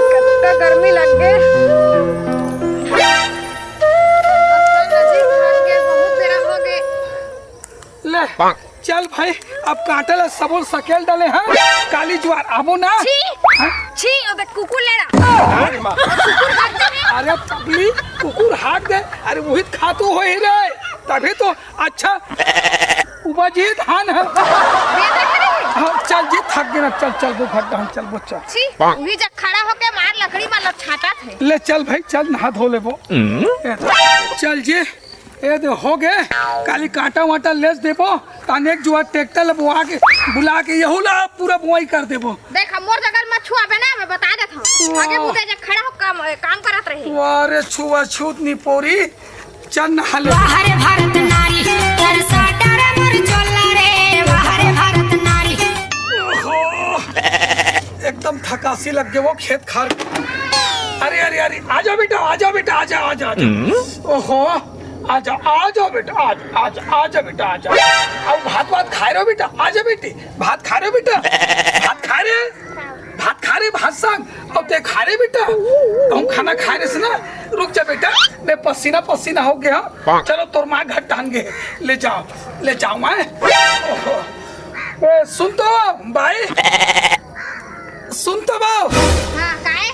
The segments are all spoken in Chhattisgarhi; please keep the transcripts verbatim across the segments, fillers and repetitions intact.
कतका गर्मी लग गे। अब तो नजदीक भाग गे, बहुत बेरा हो गे। ले, चल भाई, अब कांटा ला सबो सकेल डाले हन, काली जुवार आबो ना। छी, हाँ? छी, ओदे कुकुर लेड़ा। अरे पगली, कुकुर हाक दे, अरे वही खातू होही रे, तभी तो अच्छा उपजी धान ह। बेटा करे। हाँ, चल जी, थक गे ना, चल, चल, वो घर धान, चल, वो चल। छी, उही जग खड़ा होके मार लकड़ी मार लछाटा थे। ले चल भाई, चल, नहा धो लेबो। ए, चल जी, ए दे, हो गे, काली कांटा वांटा लेस देबो, ताने एक जुवार ट्रैक्टर ल बोआ के, बुला के, यहू ला पूरा बोआई कर देबो। देख, मोर जगह मत छुआबे ना, मैं बता देत हूँ। वाह। आगे बुते जग खड़ा हो, काम, काम करत रहे। वाह रे, छुआछूत निपोरी, चल नहा ले। वाह रे भारत नारी, तरसा डारे मोर चोला रे, वाह रे भारत नारी। ओहो, एकदम थकासी लग गे वो खेत खार के। अरे, अरे, अरे, आ जा बेटा, आ जा बेटा, आ जा, आ जा, आ जा। ओहो, आ जा, आ जा बेटा, आ जा, आ जा, आ जा बेटा, आ जा। अब भात वात खाए रहो बेटा, आ जा बेटी, भात खा रहे हो बेटा, भात खा रहे, भात खा रहे, भात संग, अब ते खा रहे बेटा, कहूँ खाना खाए रहे से ना, रुक जा बेटा, मैं पसीना पसीना हो गया हूँ। चलो तोर माँ घर टांग गे, ले जाओ, ले जाओ माँ। ओहो। ए, सुन तो भाई, सुन तो बाऊ। हाँ, काहे?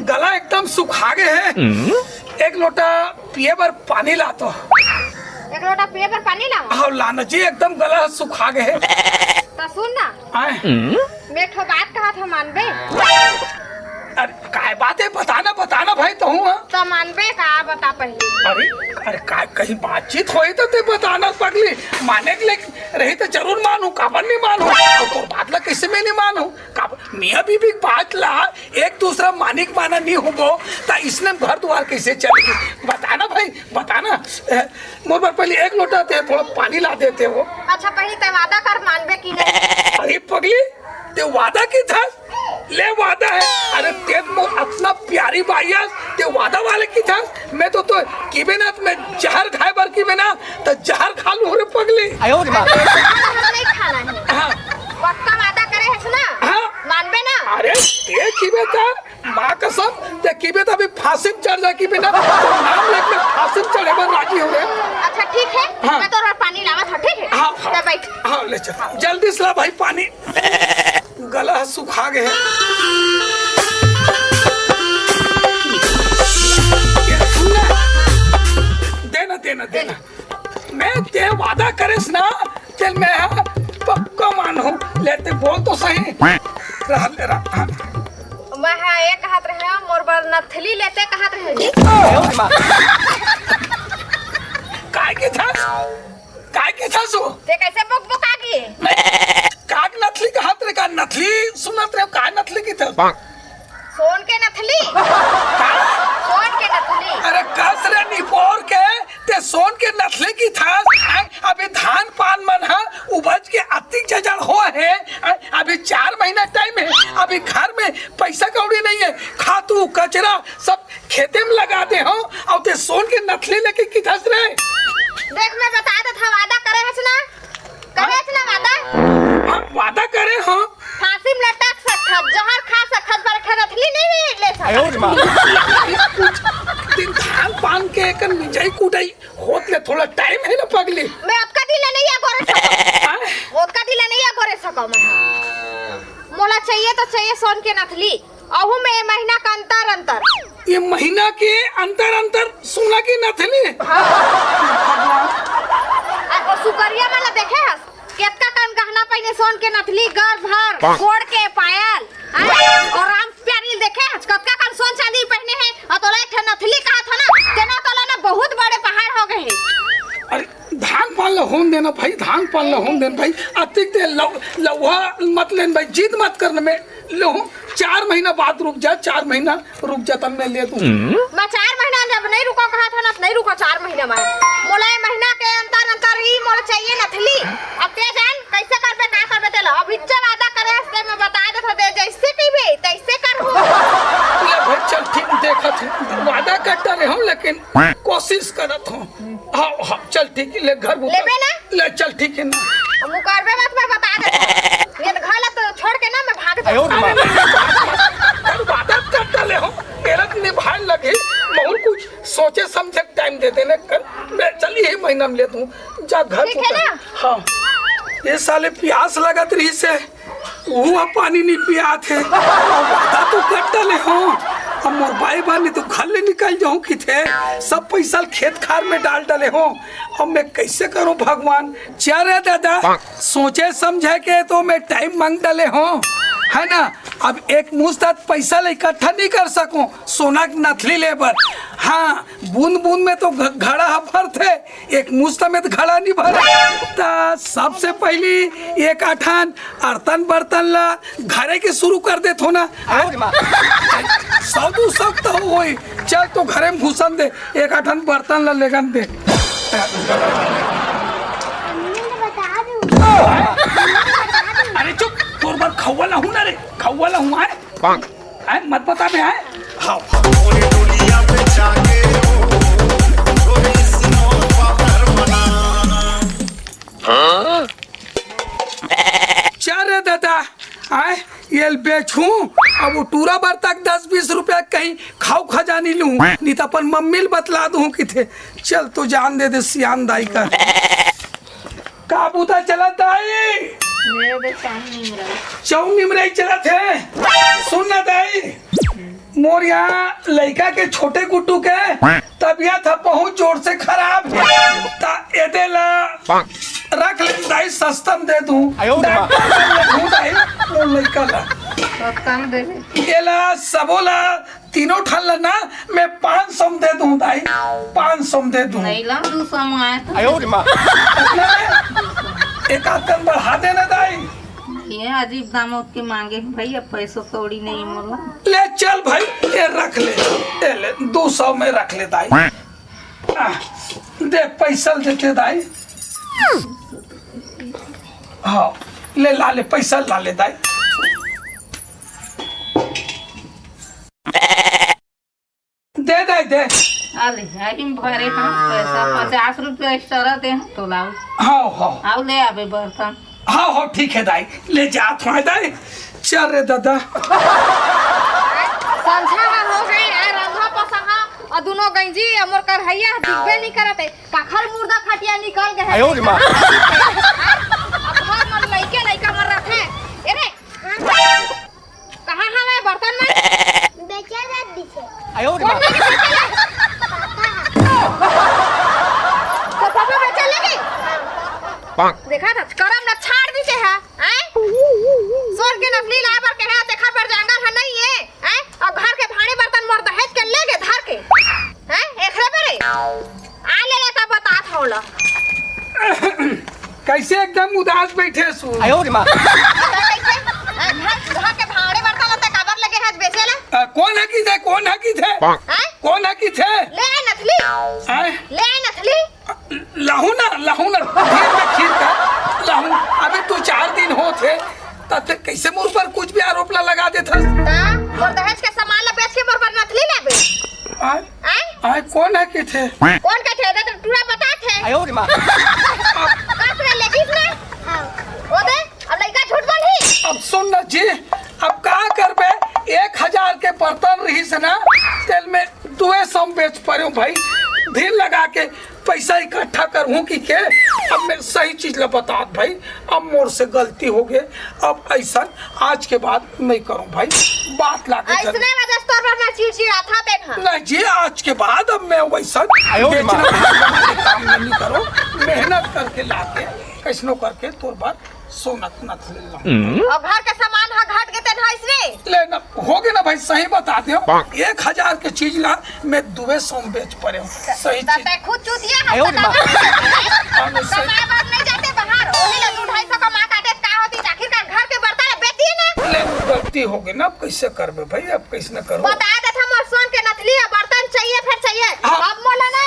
गला एकदम सुखा गे हे। एक लोटा पिए बर पानी ला तो। एक लोटा पिए बर पानी लावा? हाँ, लाना जी, एकदम गला सुखा गे हे। त सुन ना। आए। मैं एक ठो बात कहत हूँ, मानबे? अरे, काय बात हे? बता ना, बता ना भाई, तो हूँ, हाँ। त मानबे का? बता पहले। अरे, अरे, काय कहीं बातचीत होई तो ते बता ना पगली। माने के ले रही तो जरूर मानूँ, काबर नहीं मानूँ? अउ तोर बात ला कैसे मैं नहीं मानूँ? काबर मियाँ बीबी के बात ला एक दूसरा मानिक माना नहीं होबो, त इसने घर दुआर कैसे चलही? बता ना भाई, बता ना। ए, मोर बर पहले एक लोटा ते थोड़ा पानी ला देते हो। अच्छा, पहले ते वादा कर, मानबे कि नहीं? अरे पगली, ते वादा किथस? ले वादा हे। अरे ते मोर अतना प्यारी बाई अस, ते वादा वाले किथस? मैं तो, तो किबे ना, त मैं जहर खाए बर किबे ना, त जहर खा लूँ रे पगली। आयो रे बाप। जहर नहीं खाना हे। हाँ। पक्का वादा करे हस ना? हाँ। मानबे ना? अरे ते किबे त, माँ कसम, ते किबे त अभी फांसी में चढ़ जा किबे ना, तो नाम लेके फांसी में चढ़े बर राजी हूँ रे। अच्छा ठीक हे, हाँ। मैं तोर बर पानी लावत हूँ, ठीक हे? हाँ, हाँ। ले बैठ। हाँ, ले चल। जल्दी से ला भाई पानी। गला ह सुखा गे हे। ये सुन ना। दे ना, दे ना, दे ना। मैं ते वादा करेस ना, ते मैं ह पक्का मानहूँ। ले ते बोल तो सही। रह ले, रह। मैं ह ये कहत रहे, मोर बर नथली लेते कहत रहे जी। काय किथस? काय किथस ओ? ते कैसे बुक बुका गे? काक नथली कहत रे, का नथली सुनत रे, का नथली किथस? सोन के नथली। का? सोन के नथली। अरे कस रे निपोर के, ते सोन के नथली किथस? आय, अभी धान पान मन ह उपज के अतिक जजड़ हो हे। आय, अभी चार महीना टाइम हे, अभी घर में पैसा कौड़ी नहीं हे, खातू कचरा सब खेते में लगा दे हो, अउ ते सोन के नथली लेके किथस रे? देख, मैं बता देत हूँ, वादा करे हस ना, करे हस ना वादा? हाँ, वादा करे हो। फांसी में लटक सकत, जहर खा सकत, पर एक ठन नथली नहीं ले सकत। आयो रे माँ। दिन धान पान के एकर मिंजाई कुटाई होत ले थोड़ा टाइम हे ना पगली। मैं ओतका दिन ले नहीं अगोरे सकौं। हाँ? ओतका दिन ले नहीं अगोरे सकौं मैं। मोला चाहिए तो चाहिए सोन के नथली। अहू में ये महीना का अंतर अंतर। ये महीना के अंतर अंतर सोना की नथली? हाँ। अउ सुकरिया वाला देखे हस? केतका कन गहना पहिने, सोन के नथली, गर भर, गोड़ के पायल, हाँ? अउ राम प्यारी ल देखे हस? कतका कन सोन चांदी पहिने हे, अउ तोला एक ठन नथली कहत हस ना, तेना तोला ना बहुत बड़े पहाड़ हो गे हे। अरे, धान पान ल होन देना भाई, धान पान ल होन देना भाई, अतिक ते लौ-, लौहा मत लेन भाई, जिद मत करना मैं लहूँ, चार महीना बाद रुक जा, चार महीना रुक जा, तब मैं ले दूँ। मैं चार महीना जब नहीं रुको कहा था ना, नहीं रुको चार महीना में। मोला ये महीना के अंतर अंतर ही मोला चाहिए नथली। अब ते जान कैसे करबे, का करबे तेला। अब इच्छा वादा करे हस ते मैं बता देत हो, ते जैसे कहिबे तैसे करहूँ। ले भाई चल ठीक, देखत हूँ, वादा कर डाले हूँ, लेकिन कोशिश करत हूँ। हाँ हाँ चल ठीक है, ले घर बुता। लेबे ना? ले चल ठीक है ना। अब मुकरबे मत, मैं बता देत हूँ। ये घर ला तो छोड़ के ना मैं भाग जाऊँ। अरे नहीं, नहीं, वादा कर डाले हूँ, गलत निभाए लगे, बहुत कुछ सोचे समझे टाइम दे देने कर। मैं चल यही महीना में ले दूँ, जा घर ठीक है बुता। ना? हाँ। ये साले प्यास लगत रही से, वो पानी नहीं पियात हे। अब वादा तो कर डाले हूँ, अब मोर बाई बहन नहीं तो घर ले निकल जाऊँ किथे, सब पैसा खेत खार में डाल डाले हूँ। अब मैं कैसे करूँ भगवान? चल रे दादा, सोचे समझे के तो मैं टाइम मांग डाले हूँ, है ना? अब एक मुश्त पैसा ले इकट्ठा नहीं कर सकूँ सोना के नथली ले बर। हाँ, बूंद बूंद में तो घ-, घड़ा ह भरथे, एक मुश्त में तो घड़ा नहीं भरे। ता सबसे पहली एक अठान अरतन बर्तन ला घरे के शुरू कर देत हो ना। अरे माँ। सौ दू सौ तो होई, चल तो घरे में घुसन दे, एक अठान बर्तन ला लेगन दे। अरे चुप, तोर बर खौवा ला हूँ ना रे, खौवा ला हूँ आए। आए, मत बता बे, आए। हाँ। चल रे दादा, आए, ये बेचूं, अब वो टूरा बर तक दस बीस रुपया कहीं खाऊ खजानी लूं, नहीं तो अपन मम्मी ल बतला दूं किथे। चल तो जान दे दे सियान दाई का। का बूता चलत दाई? मेरे दे चाउन निमराई। चाउन निमराई चलत हे। सुन ना दाई, मोर यहाँ लइका के छोटे गुड्डू के तबीयत ह बहुत जोर से खराब हे। ता एदे ला रख ले दाई, सस्ता में दे दूं। आयो रे माँ। डॉक्टर ला ले दूं दाई, मोर लइका ला। सस्ता में दे दे। एला सबो ला तीनों ठन ला ना, मैं पाँच सौ में दे दूं दाई, पाँच सौ में दे दूं। नहीं ला, दू सौ में आए तो। आयो रे माँ। एक आध कन बढ़ा देना दाई। ये अजीब दाम के मांगे हैं भाई, अब पैसों कौड़ी नहीं मोला। ले चल भाई, ये रख ले, ये ले, दू सौ में रख ले दाई। आ, दे पैसा देते दाई। हाँ, ले ला ले, पैसा ला ले दाई। दे दे दे। अले, आही में भरे हम पैसा पचास रुपया एक्स्ट्रा दे हम तो लाओ। हाँ हाँ। आओ ले आबे बर्तन। हाँ हाँ, ठीक है दाई, ले जात हूँ दाई। चल रे दादा। संझा हा हो गए यार, रंधा पसहा और दोनों गंजी और मोर कढ़ैया दिखबे नहीं करत है। काखर मुर्दा खटिया निकल गए है। आयो रे माँ। अब घर मन लइके लइका मन रखे। ए रे, कहाँ हवे बर्तन मन? बेचे जात दिसे। आयो रे कौन बाप। लगे बेचे ले? तो पापा बेचे लगे? देखा था, करम ना छाड़ दिसे है, हैं? सोर के नकली लाए बर कहे, तेखर बर जांगर है नहीं है, हैं? और घर के भांडे बर्तन मोर दहेज के ले गे धर के, हैं? एकरे बरे? आ ले ले, तब बतात हौं ला। कैसे एकदम उदास बैठे सु? आयो रे माँ। पता कैसे? आ, घर, घर के भांडे बर्तन लत्ते काबर लगे हाथ बेचे ला? आ, कौन है की थे? कौन है की थे? हैं? कौन है की थे? ले आ नथली। हैं? ले आ नथली। लाहू ना, लाहू ना, धीर में खीर का, लाहू। अबे तू चार दिन हो थे, तब तक कैसे मोर पर कुछ भी आरोप ला लगा देथस? ता, मोर दहेज के सामान ला बेच के मोर पर नथली लेबे? आय, आय? आय, कौन है की थे? कौन का थे? तो टूरा बता थे। आयो रे माँ। कस में लेगिस ना? हाँ। ओ दे, अब लइका झूठ बोलही। अब सुन ना जी, अब का करबे? एक हजार के बर्तन रहिस ना, तेल में दुए सौ बेच परेंव भाई, धीर लगा के पैसा इकट्ठा करहूँ कि के। अब मैं सही चीज ला बतात भाई, अब मोर से गलती हो गए, अब ऐसा आज के बाद नहीं करूँ भाई, बात लाके चल। ऐसने वजह से तोर बर मैं चिड़चिड़ाथा तेन ह। नहीं जी, आज के बाद अब मैं वैसा आयो रे माँ। बेचना खाना वाले काम नहीं करूँ, मेहनत करके लाके कैसनो करके तोर बर सोना के नथली लाहूँ। और घर के सामान ह घट के तेन ह इसने। ले ना, हो गए ना भाई, सही बता दे। एक हजार के चीज ला मैं दुए सौ में बेच परेंव। सही त चीज। तै खुद चूतिया है, आयो रे माँ। हाँ, मैं सही। कमाए बर नहीं जाते बाहर, ओही ला दू ढाई सौ कमा काटे का होती, आखिरकार घर के बर्तन बेच दिए ना। ले, गलती हो गई ना, अब कैसे करबे भाई, अब कैसे न करो? बता देत हँव, मोर सोन के नथली हे, बर्तन चाहिए, फिर चाहिए। हाँ। अब मोला ना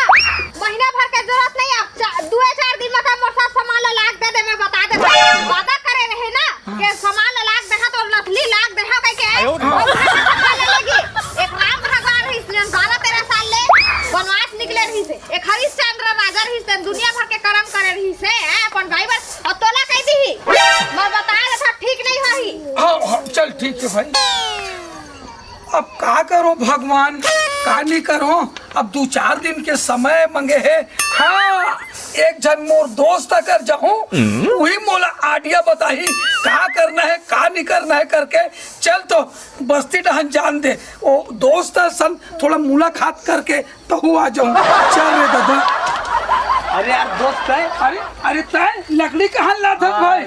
महीना भर के जरूरत नहीं, अब चा-, दुए चार दिन में तो मोर सब सामान ला लाके दे दे, मैं बता देत हँव। वादा करे रहे ना कि सामान ला लाके देहा तो नथली लाके देहा कह के। आयो रे। अब घर के सामान ले लेगी। एक राम भगवान रहिस, जेन बारह तेरह साल ले वनवास निकले रहिस हे। एक हरिश्चंद्र राजा रहिस, तेन दुनिया भर के करम करे रहिस हे, हैं, अपन भाई बर, अउ तोला कह दिही। मैं बता देत हँव, ठीक नहीं होही। हाँ, हाँ, चल ठीक है भाई। अब का करो भगवान, का नहीं करो, अब दू चार दिन के समय मंगे हे। हाँ, एक झन मोर दोस्त कर जाहूँ, वही मोला आइडिया बताही, का करना है, का नहीं करना है करके। चल तो बस्ती डहन जान दे, ओ दोस्त सन थोड़ा मुलाकात करके तहूँ आ जाहूँ। चल रे दादा। अरे यार, दोस्त है। अरे, अरे तय लकड़ी कहाँ लाथस भाई?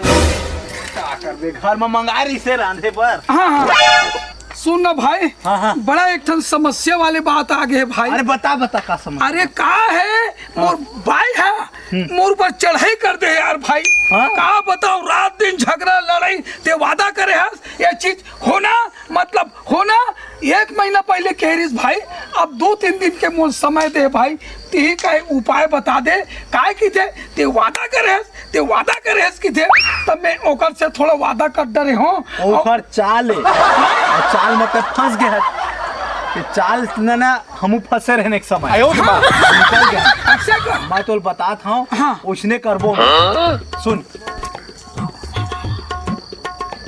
का करबे, घर में मंगाए रहिस हे रांधे बर। हाँ, हाँ। सुन ना भाई, हाँ, हाँ। बड़ा एक ठन समस्या वाले बात आ गए भाई। अरे बता, बता का समस्या? अरे का है, मोर बाई है, मोर ऊपर चढ़ाई कर दे यार भाई। हाँ? का बताओ, रात दिन झगड़ा लड़ाई, ते वादा करे हस, ये चीज होना, मतलब होना, एक महीना पहले कह रहिस भाई, अब दो तीन दिन के मोर समय दे भाई, तिही का उपाय बता दे, काय किथे, ते वादा करे हस, ते वादा करे हस किथे, तब मैं ओकर से थोड़ा वादा कर डरे हूँ। ओकर चाल है, और चाल में ते फंस गए हस, ये चाल न ना हमू फंसे रहने एक समय। आयो रे माँ। निकल गए। अच्छा का? मैं तो बतात हूँ, हाँ। उसने करबो। सुन,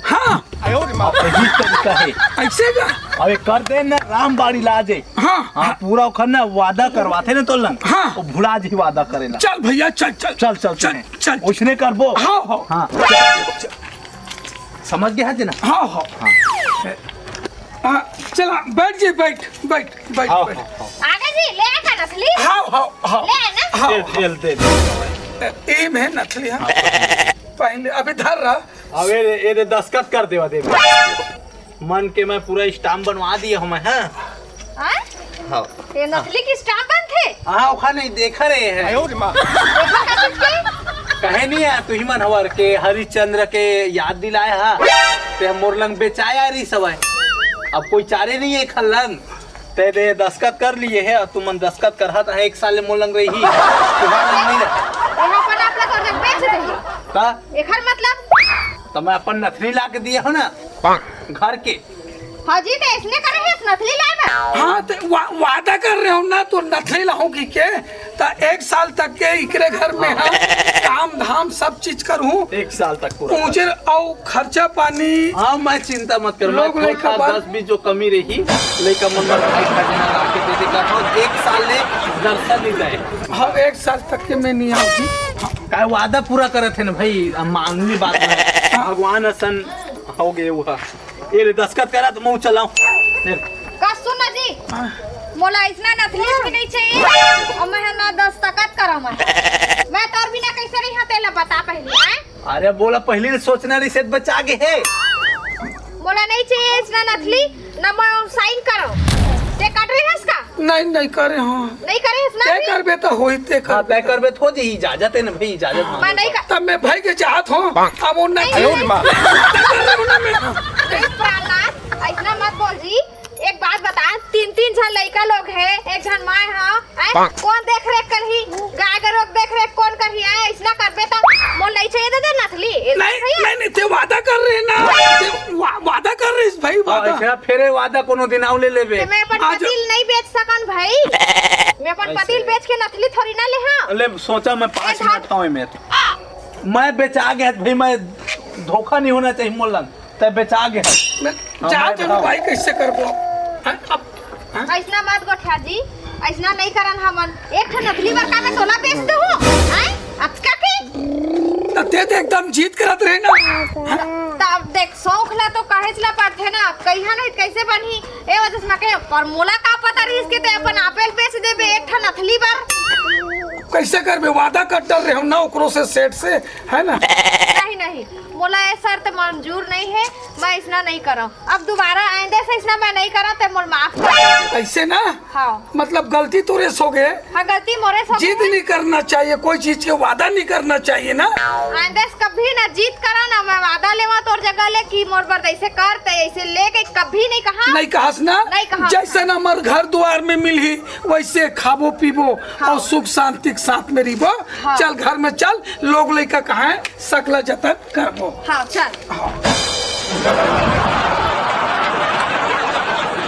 हाँ। अब यही तरीका है। ऐसे का? अबे कर दे ना, राम बाड़ी ला जे। हाँ। हाँ, पूरा ओखर ना वादा करवाथे ना तोर लंग। हाँ। वो भुला जी वादा करेला। चल भैया, चल, चल। चल, चल, चल, चल। चल। उसने करबो। हाँ, हाँ। हाँ। चल, चल। समझ गया है ना? हाँ, हाँ। हाँ। हाँ, चला, बैठ जी, बैठ, बैठ, बैठ, हाँ, बैठ। हाँ, हाँ। आगे जी, ले आए का नथली? हाँ, हाँ, हाँ। ले आए ना? हाँ, दे, हाँ। दे, दे, दे। ए, ए में नथली, हाँ। पहले अभी धर रहा। अब ये, ये दे दस्तखत कर देवा दे। मन के मैं पूरा स्टाम्प बनवा दिया हूँ मैं, हाँ? हाँ? हाँ। ये नथली के स्टाम्प बनथे? हाँ, ओखा नहीं देखा रहे हैं। आयो रे माँ। देखा का चीज के? कहे नहीं है, तू ही मन हवर के हरिश्चंद्र के याद दिलाया हा। ते हम मोर लंग बेचाया रही सवाय। अब कोई चारे नहीं है खल्लन। ते दे दस्तखत कर लिए है, और तुमन दस्तखत करहा त है, एक साल ले मोर लंग रही। तुम्हारा लंग नहीं रहा। यहाँ पर आप लोग और जब बेच देंगे। का? एकर मतलब? तो मैं अपन नथली ला के दिए हो ना, घर के। हाँ जी, ते इसने करे है इस नथली लाए में। हाँ, ते वा-, वादा कर रहे हो ना, तो नथली लाहूंगी के? त एक साल तक के इकरे घर में हम काम धाम सब चीज करहूँ। एक साल तक पूरा। ऊंचे अउ खर्चा पानी। हाँ, मैं चिंता मत कर, मैं लोग थोड़ा लइका बाल दस बीस जो कमी रही, लइका मन बर भाई खजाना ला के दे दे कर, और एक साल ले दर्शन नहीं दे। हाँ, एक साल तक के मैं नहीं आऊँ जी। काय वादा पूरा करत है ना भाई, हम मांगली बात में। भगवान असन हो गए हुआ। ये ले दस्तखत करा तो मैं चलाऊं। ले। का सुन ना जी, मोला इसना नथली भी नहीं चाहिए और मैं ना दस्तखत करा मैं। मैं तोर बिना कैसे रही हाँ, तेला बता पहले, हैं? अरे बोला, पहले ने सोचना रही से बचा के है। मोला नहीं चाहिए इसना नथली, ना मैं साइन करो। ते कट रही है इसका? नहीं, नहीं करे हो। नहीं करे इसना तय भी? करबे तो होई, तय हाँ, करबे तय तो। करबे तो हो जी, इजाजत है ना भाई, इजाजत मांगो। मैं नहीं कर- तब मैं भाई के चाहत हूँ, अब वो नहीं नहीं, नहीं। नहीं। नहीं, प्राणनाथ, ऐसना मत बोल जी। एक बात बता, तीन तीन झन लइका लोग है, एक झन माय हा, हैं? पाक। कोन देख रेख करही? गाय गरु के देख रेख कोन करही? हैं? ऐसना करबे त मोर नहीं चाहिए दादा नथली। ये नहीं, नहीं चाहिए। नहीं, नहीं, ते वादा कर रहे ना। ते वा-, वादा कर रहे इस भाई, हाँ, वादा। ऐसना फेरे वादा कोनो दिन आउ ले लेबे। ते मैं अपन आज पतिल नहीं बेच सकन भाई। मैं अपन ऐसे। पतिल बेच के नथली थोड़ी ना ले हाँ। ले सोचा मैं पाँच ए, मिनट हवे में। मैं बेचा गया भाई, मैं धोखा नहीं होना चाहिए मोर लंग। तय बेचा गया। मैं हाँ, जात मैं हूँ बताओ। भाई, कैसे करबो? हाँ, अब, हाँ? ऐसना मत गोठिया जी, ऐसना नहीं करन हमन। एक ठन नथली बर का मैं तोला बेच दूँ? हैं? अतका के? त ते तो एकदम जिद करत रहे ना। हाँ? तब देख, शौक ला तो कहेच ला पड़थे ना, कहिया नहीं कैसे बनही? ए वजह से मैं कहे, पर मोला का पता रहिस के ते अपन आपेल बेच देबे एक ठन नथली बर? कैसे करबे? वादा कर डर रहे हो ना ओकरो से, सेठ से, है ना? नहीं, नहीं, मोला ये शर्त मंजूर नहीं है। अइसना नहीं करव, अब दोबारा आइंदे से अइसना मैं नहीं करव, ते मोर माफ कर। अइसे ना? हाँ। मतलब गलती तोरे से हो गे। हाँ, गलती मोरे से हो गे। जिद नहीं करना चाहिए, कोई चीज के वादा नहीं करना चाहिए ना। आइंदे से कभी ना जिद करा ना, मैं वादा लेवा तोर जगह ले कि मोर बर अइसे कर, ते अइसे लेके कभी नहीं कहा। नहीं कहस ना? नहीं कहा। जइसन हमर घर दुआर में मिलही, वइसे खाबो पीबो हाँ। अउ सुख शांति के साथ में रहिबो। हाँ। चल घर में चल, लोग लइका कहाँ हे, सकला जतन करबो। हाँ, चल। हाँ।